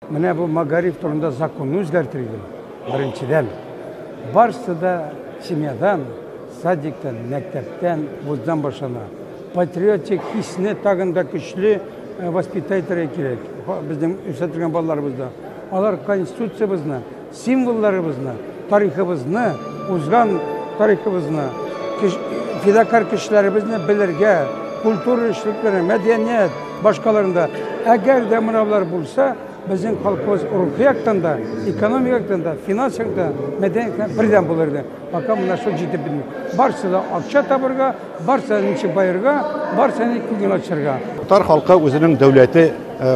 Менә бу мәгариф турында законны үзгәртергә, беренчедән. Барысы да семьядан, садиктан, мәктәптән, вуздан башлана. Патриотик хисне тагын да көчле воспитать итәргә кирәк. Безнең үсә торган балаларыбызда. Алар конституциябезне, символларыбызны, тарихыбызны, узган тарихыбызны, фидакарь кешеләребезне белергә, культура эшлекләре, мәдәният, башкаларында. Әгәр дә менә болар булса, безнең халкыбыз рухи яктан да, экономик яктан да, финанс яктан да, мәдәни яктан бердәм булыр иде. Пока менә шул җитеп бетми. Барысы да акча табырга, барысы да ничек баерга, барысы да күңел ачырга. Татар халкы үзенең дәүләте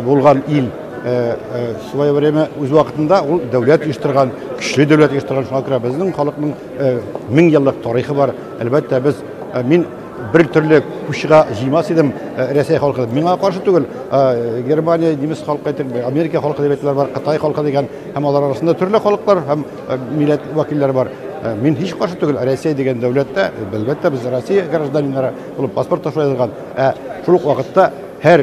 булган ил. В свое время үз вакытында ул дәүләт оештырган, көчле дәүләт оештырган. Шуңа күрә безнең халыкның 1000 еллык тарихы бар. Әлбәттә, без мин бер төрле кучыга җыймас идем Рәсәй халкы. Миңа каршы түгел. Германия, немец халкы, Америка халкы дип әйтәләр бар, Кытай халкы дигән һәм алар арасында төрле халыклар һәм милләт вәкилләре бар. Мин һич каршы түгел. Рәсәй дигән дәүләттә, әлбәттә, без Россия гражданиннары булып паспорт ташлап язылган. Ә шул ук вакытта һәр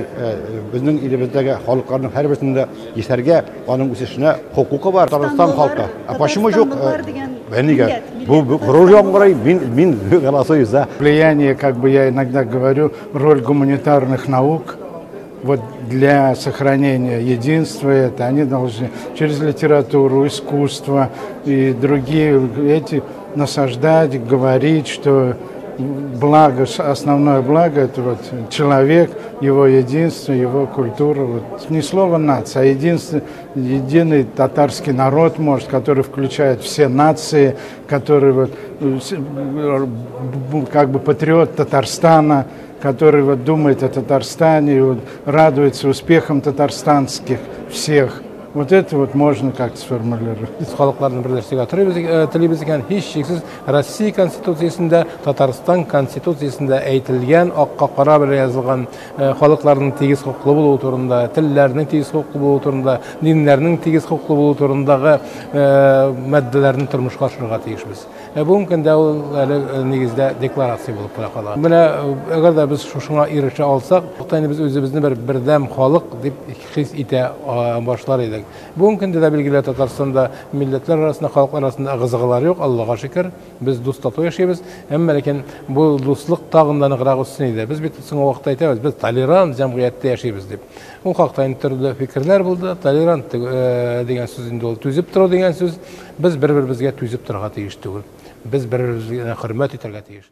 безнең илебездәге халыкларның һәрберсенең дә яшәргә, аның үсешенә хокукы бар. Татарстан халкы. А почему юк? Нигә? Бу горур яңгырый, мин голосую за. Влияние, как бы я иногда говорю, роль гуманитарных наук вот для сохранения единства, это они должны через литературу, искусство и другие эти насаждать, говорить, что благо, основное благо это вот человек, его единство, его культура. Вот. Не слово нация, а единство, единый татарский народ, может, который включает все нации, который вот, как бы патриот Татарстана, который вот думает о Татарстане, вот, радуется успехам татарстанских всех. Вот это вот можно как-то сформулировать. Без халыкларны берләштерергә телибез икән, һичшиксез Россия Конституциясендә, Татарстан Конституциясендә әйтелгән, акка кара белән язылган халыкларның тигез хокуклы булуы турында, телләрнең тигез хокуклы булуы турында, диннәрнең тигез хокуклы булуы турындагы маддәләрне тормышка ашырырга тиешбез. Бүгенге көндә ул әле нигездә декларация булып кына кала. Менә әгәр дә без шушыңа ирешә алсак, без үзебезне бер бердәм халык дип хис итә башлар идек. Бүгенге көндә дә билгеле Татарстанда милләтләр арасында, халыклар арасында ыгы-зыгылар юк, Аллага шөкер, без дус тату яшибез. Әмма ләкин бу дуслык тагын да ныграк үссен иде. Без бит соңгы вакытта әйтәбез, без толерант җәмгыятьтә яшибез дип. Ул хакта инде төрле фикерләр булды. Толерант дигән сүз инде ул түзеп тору дигән сүз. Без бер-беребезгә түзеп торырга тиеш түгел. Без бер-беребезгә хөрмәт итәргә тиеш.